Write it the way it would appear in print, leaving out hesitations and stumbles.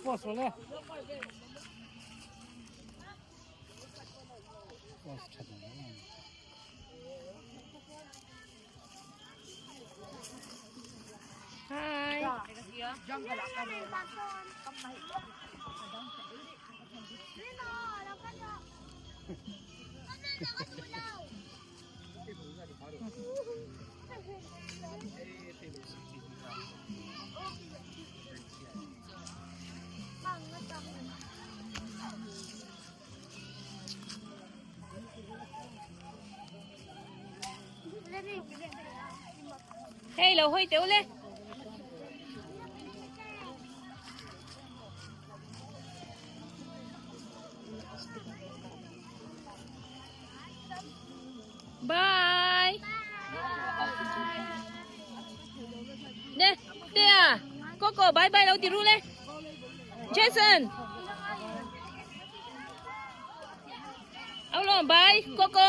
Post rawh le. Post tha dang em. Hi. Hei lo hawi teuh le. Bye. Nè, te à. Coco bye bye lo ti ru le. Jason. Au lo bye Coco.